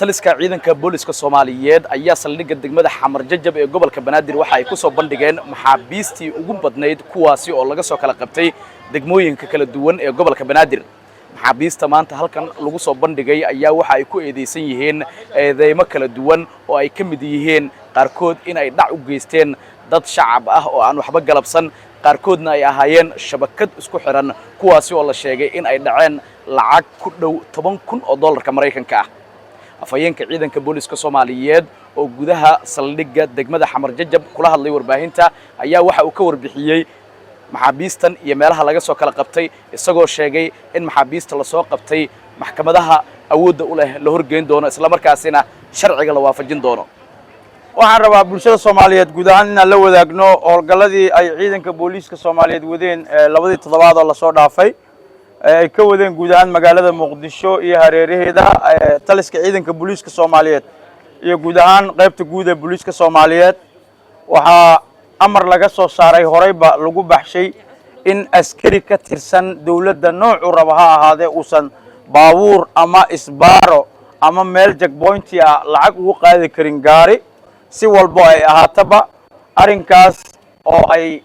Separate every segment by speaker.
Speaker 1: Taliska ciidanka booliska Soomaaliyeed ayaa saldhigga degmada Xamar Jajab ee gobolka Banaadir waxa ay ku soo bandhigeen maxaabiistii ugu badnayd, kuwaasi oo laga soo kala qabtay degmooyinka kala duwan ee gobolka Banaadir. Maxaabiista maanta halkan lagu soo bandhigay ayaa waxa ay ku eedeysan yihiin eedeymo kala duwan oo ay ka mid yihiin qaarkood in ay dhac u geysteen dad shacab ah oo aan waxba galabsan, qaarkoodna ay ahaayeen shabakad isku xiran, kuwaasi oo la sheegay in ay dhaceen lacag ku dhow 10,000 oo dollarka Maraykanka ah. Afhayeenka ciidanka booliska Soomaaliyeed oo gudaha saldhigga degmada Xamar Jajab kula hadlay warbaahinta ayaa waxa uu ka warbixiyey maxaabiistan iyo meelaha laga soo kala qabtay, isagoo sheegay in maxaabiista lasoo qabtay maxkamadaha awoodda u leh la horgeyn doono, islamarkaasina sharciga la waafajin doono.
Speaker 2: Waxaan rabaa bulshada Soomaaliyeed guud ahaan inaan la wadaagno howlgalladii ay ciidanka booliiska Soomaaliyeed wadeen labadii toddobaad oo lasoo dhaafay, ay ka wadeen guud ahaan magaalada Muqdisho iyo hareeraheeda. Taliska ciidanka booliiska Soomaaliyeed iyo guud ahaan qaybta guud ee booliiska Soomaaliyeed waxaa amar laga soo saaray, horeyba lagu baxshay, in askari ka tirsan dowladda noocuu raba ha ahaadee uusan baabuur ama isbaaro ama meel checkpoint-i ah lacag ugu qaadi karin gaari, si walbo ay ahaataba. Arrinkaas oo ay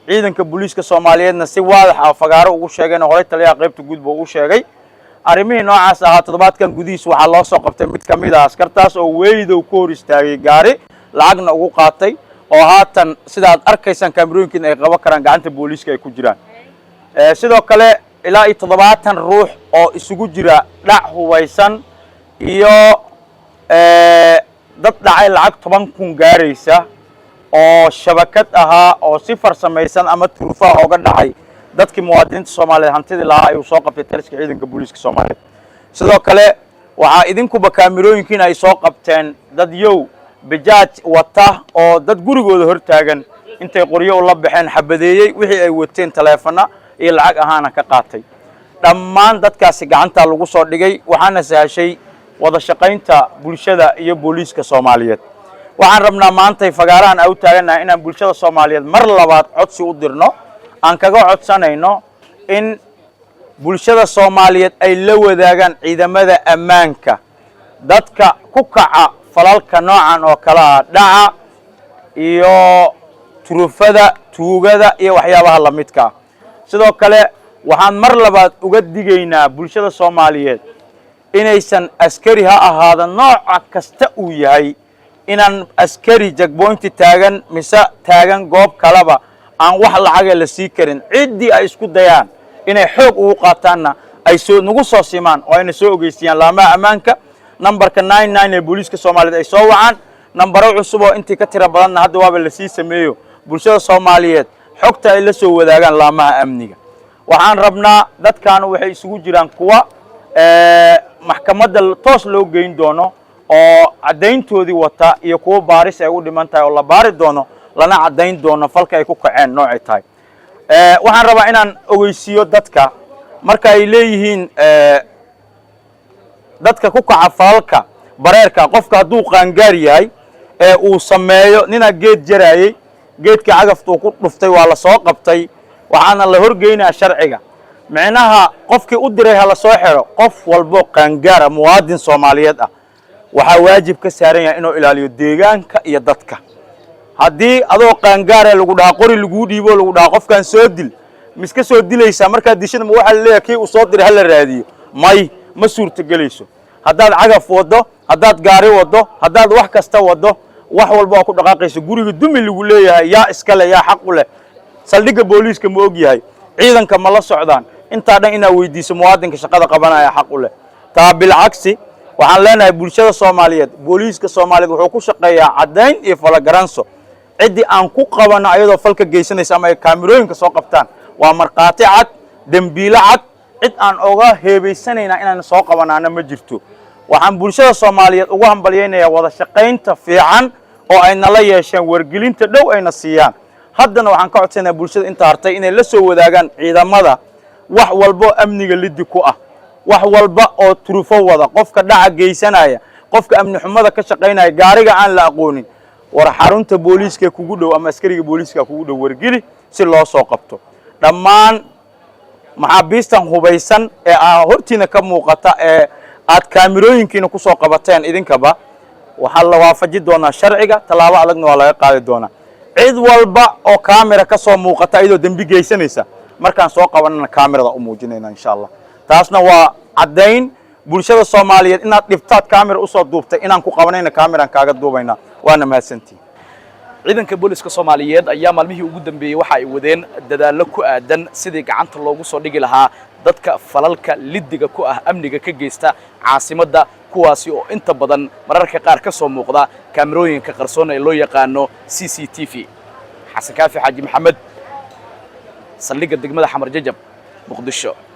Speaker 2: ciidanka booliiska Soomaaliyeedna si waadax ah fagaaro ugu sheegeen, horey taliyaha qaybta guud ba ugu sheegay. Arrimihii noocaas ahaa toddobaadkan gudihiis waxaa loo soo qabtay mid ka mid ah askartaas oo weydow ku hor istaagay gaari, lacagna ugu qaatay, oo haatan sidaad arkaysaan kaamirooyinkiina ay qaban karaan gacanta booliiska ay ku jiraan. Sidoo kale ilaa iyo 70 ruux oo isugu jira dhac hubaysan iyo dad dhacay lacag 10,000 gaaraysa oo shabakad ahaa oo si farsamaysan ama turufaha ooga dhacay dadkii muwaadiniinta Soomaaliyeed hantidii lahaa ayuu soo qabtay taliska ciidanka booliiska Soomaaliyeed. Sidoo kale waxaa idinkuba kaamirooyinkiina ay soo qabteen dad yow bajaaj wata oo dad gurigooda hor taagan intay qoryo ula baxeen xabadeeyey, wixii ay wateen taleefana iyo lacag ahaana ka qaatay. Dhammaan dadkaasi gacantaa lagu soo dhigay, waxaana sahashay wada shaqaynta bulshada iyo booliiska Soomaaliyeed. Waxaan rabnaa maantay fagaarahan a u taagannahay inaan bulshada Soomaaliyeed mar labaad codsi u dirno, aan kaga codsanayno in bulshada Soomaaliyeed ay la wadaagaan ciidamada ammaanka dadka ku kaca falalka noocan oo kale ah, dhaca iyo turufada, tuugada iyo waxyaabaha lamidka ah. Sidoo kale waxaan mar labaad uga digaynaa bulshada Soomaaliyeed inaysan askari ha ahaada nooca kasta uu yahay, inaan askari checkpoint-i taagan mise taagan goob kaleba aan wax lacaga la sii karin. Ciddii ay isku dayaan inay xoog ugu qaataanna ay soo nagu soo simaan oo ayna soo ogeysiiyaan laamaha ammaanka, nambarka 99 ee booliiska Soomaaliyeed ay soo wacaan. Nambaro cusub oo intii ka tiro badanna hadda waaba lasii sameeyo, bulshada Soomaaliyeed xogta ay la soo wadaagaan laamaha amniga. Waxaan rabnaa dadkaanu waxay isugu jiraan kuwa maxkamadda toos loo geyn doono oo caddayntoodii wata iyo kuwo baaris ay u dhiman tahay oo la baari doono lana caddayn doono falka ay ku kaceen noocay tahay. Waxaan rabaa inaan ogeysiiyo dadka marka ay leeyihiin dadka ku kaca falalka bareerka, qofka hadduu qaangaar yahay ee uu sameeyo, ninaa geed jaraayey, geedkii cagaftuu ku dhuftay, waa la soo qabtay, waxaana la horgeynaya sharciga. Micnaha qofkii u diray ha la soo xiro. Qof walbo qaangaara, muwaadin Soomaaliyeed ah, waxaa waajib ka saaran yahay inuu ilaaliyo deegaanka iyo dadka. Haddii adoo qaangaara lagu dhahaa qori laguu dhiibo, lagu dhahaa qofkan soo dil, miska soo dilaysaa? Markaad dishada ma waxaa la leeyahay kii uu soo diray hala raadiyo? May, ma suurtagelayso. Haddaad cagaf waddo, haddaad gaari waddo, haddaad wax kasta waddo, wax walba waa ku dhaqaaqayso, guriga dumi lagu leeyahay, yaa iskale, yaa xaq u leh, saldhigga booliiska ma og yahay, ciidanka ma la socdaan, intaa dhan inaad weydiiso muwaadinka shaqada qabanaya xaq u leh. Taa bilcagsi waxaan leenahay bulshada Soomaaliyeed, booliiska Soomaaliyeed wuxuu ku shaqeeyaa caddayn iyo falagaranso. Ciddii aan ku qabanno ayadoo falka geysanaysa ama ay kaamirooyinka soo qabtaan waa markhaati cad, dembiilo cad. Cid aan oga heebaysanaynaa inaan soo qabanaana ma jirto. Waxaan bulshada Soomaaliyeed ugu hambalyaynayaa wada shaqaynta fiican oo ay nala yeesheen, wargelinta dhow ayna siiyaan. Haddana waxaan ka codsanayaa bulshada inta hartay inay la soo wadaagaan ciidamada wax walba oo amniga liddi ku ah, wax walba oo turufo wada, qofka dhaca geysanaya, qofka amni xumada ka shaqaynaya, gaariga aan la aqoonin. War xarunta booliiska kugu dhow ama askariga booliiska kugu dhow wargeli si loo soo qabto. Dhammaan maxaabiistan hubaysan ee hortiina ka muuqata ee Aad kaamirooyinkiina kusoo qabateen idinkaba, waxaa la waafaji doonaa sharciga, tallaabo adagna waa laga qaadi doonaa. Cid walba oo kaamira ka soo muuqata iyadoo dembi geysanaysa, markaan soo qabanana kaamirada u muujinayna, insha Allah. Taasna waa caddayn bulshada Soomaaliyeed inaad dhibtaad kaamira usoo duubtay, inaan ku qabanayna kaamiraan kaaga duubaynaa. Waana mahadsantihin.
Speaker 1: Ciidanka booliska Soomaaliyeed ayaa maalmihii ugu dambeeyey waxa ay wadeen dadaallo ku aadan sidii gacanta loogu soo dhigi lahaa dadka falalka liddiga ku ah amniga ka geysta caasimadda, kuwaasi oo inta badan mararka qaar ka soo muuqda kaamirooyinka qarsoon ee loo yaqaano CCTV. Xasan Kaafi Xaaji Maxamed, saldhigga degmada Xamar Jajab, Muqdisho.